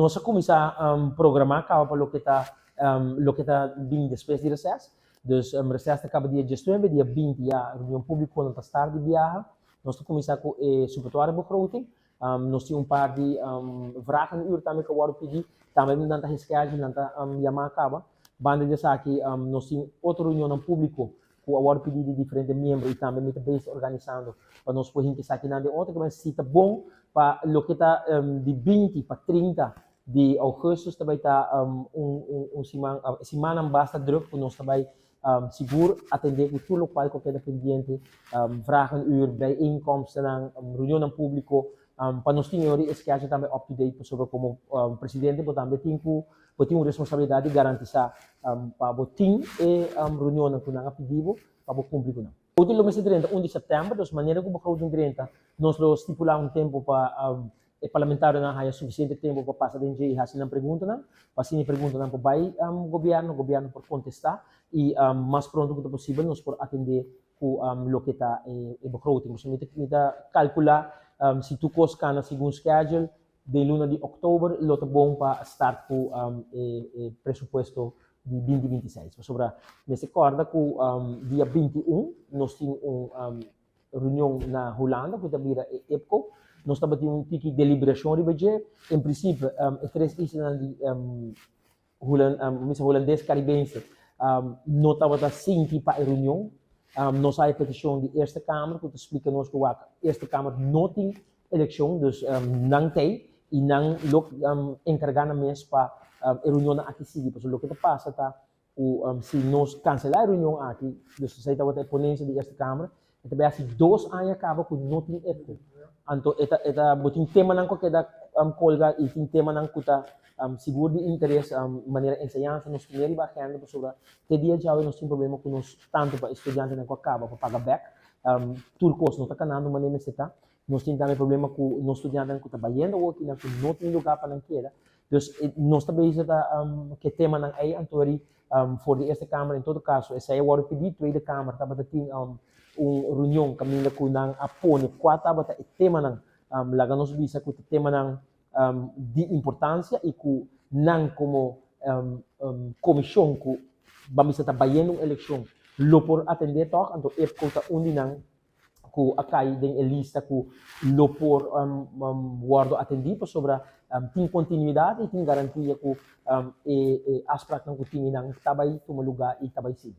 Nos a kuminsá programá kaba pa loke ta bin despues di reses. Dus reses ta kaba dia 19, dia 20 ya reunion públiko nan ta start di biaha. Nos ta kuminsá ku e suppletoire begroting. Nos tin un par di vragenuur tambe ku a wòrdu pidí. Tambe nan ta schedule, nan ta yamá kaba. Banda di esaki, nos tin otro reunion públiko ku a wòrdu pidí di diferente miembro i tambe mi ta bezig organisando pa nos por hinka esakinan den otro. Ku si ta bon pa loke ta di 20 pa 30 di ougùstùs tambe ta un siman basta drùk ku nos tambe sigur atendé ku tur loke ku keda pendiente, vragenuur, bijeenkomsten, reunion públiko, pa nos tin e schedule tambe up to date sobre komo presidente, bo tambe tin un responsabilidat di garantisá pa bo tin e reunion ku nan a pidi pa bo kumpli ku nan. Último mes 31 di sèptèmber, dus manera ku begroting 30, nos lo stipulá un tempu pa e parlamentarionan haya sufisiente tempu pa pasa den i hasi nan preguntanan, pa asina preguntanan por bai gobièrnu, gobièrnu por kontestá i mas pronto ku posibel nos por atendé ku loke ta e begroting. So, mi ta kalkulá si tur kos kana segun schedule, den luna di òktober lo ta bon pa start ku e presupuesto di 2026. Sobre, mester kòrda ku dia 21 nos tin un reunion na Hulanda, ku ta bira IPCO. Nos tabatin un tiki deliberashon riba dje. En prinsipio, e tres islanan di hulandes karibense no tabata sinti pa e reunion. Nos a haña petishon di Eerste Kamer, ku ta splika nos ku Eerste Kamer no tin elekshon, dus nan tei i nan lo enkargá nan mes pa e reunion aki sigui. Pasobra loke ta pasa ta ku si nos kanselá e reunion aki, dus esei tabata e ponensia di Eerste Kamer, e ta bai hasi 2 aña kaba ku no tin IPCO. Anto e ta bo tin temanan ku keda kolga i tin temanan ku ta sigur di interes, manera enseñansa, nos tin riba agenda, pasobra te dia djawe nos tin problema ku nos tantu pa estudiantenan ku a kaba pa paga bèk. Tur kos no ta kanando manera mester ta. Nos tin tambe problema ku nos studiantenan ku ta bayendo awor ku no tin lugá pa nan keda. Dus nos ta bezig ta ku e temanan ei. Anto for di Eerste Kamer, en todo kaso, esei a wòrdu pidí. Tweede Kamer tabata tin un reunion kaminda ku nan a pone kua tabata e temanan, laga nos bisa ku ta temanan di importansia i ku nan komo komishon ku ban bisa ta bayendo un elekshon lo por atendé tòg. Anto IPCO ta un di nan ku a kai den e lista ku lo por wòrdu atendí, pasobra tin kontinuidat i tin garantia ku e afspraaknan ku tin nan ta bai tuma lugá i ta bai sigui.